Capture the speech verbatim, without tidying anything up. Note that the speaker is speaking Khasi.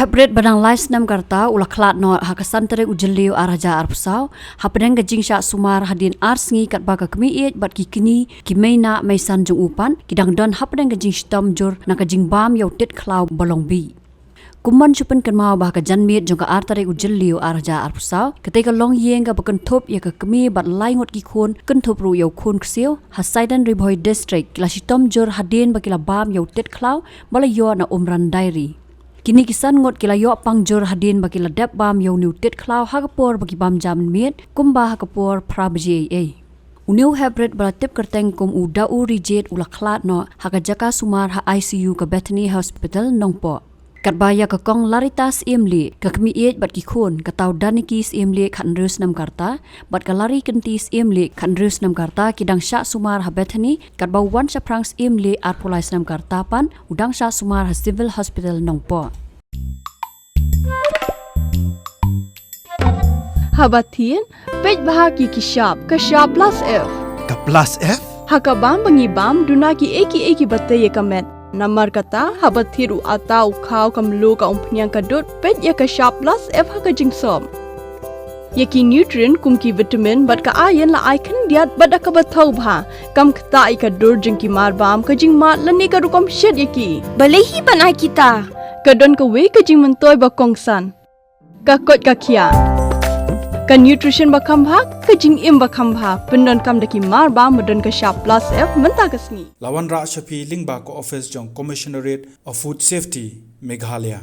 Heprit ba dang lai snem ka rta u la khlad noh ha ka san tarik u Jylliew ar hajar arphew saw, hapdeng ka jingshah sumar hadien ar sngi katba ka kmie ieid bad ki kñi ki mei nah mei san jong u pat ki dang don hapdeng ka jingshitom jur na ka jingbam ïa u tit khlaw ba long bih. Kum ban shu pynkynmaw ba ha ka janmiet jong ka ar tarik u Jylliew ar hajar arphew saw, katei ka longïing kaba kynthup ïa ka kmie bad lai ngut ki khun, kynthup ruh ïa u khun ksiew, ha Saidan Ri Bhoi District, ki la shitom jur hadien ba ki la bam ïa u tit khlaw ba la ïoh na Umran Dairy. Kine ki san ngut ki la ïoh pang jur hadien ba ki la dep bam ïa une u tit khlaw ha ka por ba ki bam ja mynmiet, kumba ha ka por phra baje eiei. Une u heprit ba la tip kyrteng kum u Dau Rijied u la khlad noh ha ka jaka sumar ha I C U ka Bethany Hospital, Nongpoh. Katba ïa ka Kong Larita Syiemlieh, ka kmie ieid bad ki khun, ka Tau Daniki Syiemlieh khathynriew snem ka rta, bad ka Lari Kynti Syiemlieh khathynriew snem ka rta ki dang shah sumar ha Bethany, katba u Wanshaphrang Syiemlieh arphew lai snem ka rta pat u dang shah sumar ha Civil Hospital, Nongpoh. Haba thied, peit bha ki ki shap, ka shap plus F. Ka plus F? Ha ka bam ba ngi bam, duna kiei kiei kiba tei ïa ka met. Namar kata, haba thied u atta, u khaw, ka mluh, ka umphniang, ka dud, peit ïa ka shap plus F ha ka jingsop. Ïa ki nutrient kum ki vitamin bad ka iron la ai khyndiat bad da kaba thaw bha. Kam ktah ïa ka dur jong ki marbam, ka jingmad lane ka rukom shet ïa ki. Balei hi ban ai kita? Ka don kawei ka jingmyntoi ba kongsan. Ka koit ka khiah. Ka nutrition ba kham bha, ka jingim ba kham bha. Pyndonkam da ki marbam ba don ka shap plus F mynta ka sngi. La wanrah sha phi lyngba ka office jong Commissionerate of Food Safety, Meghalaya.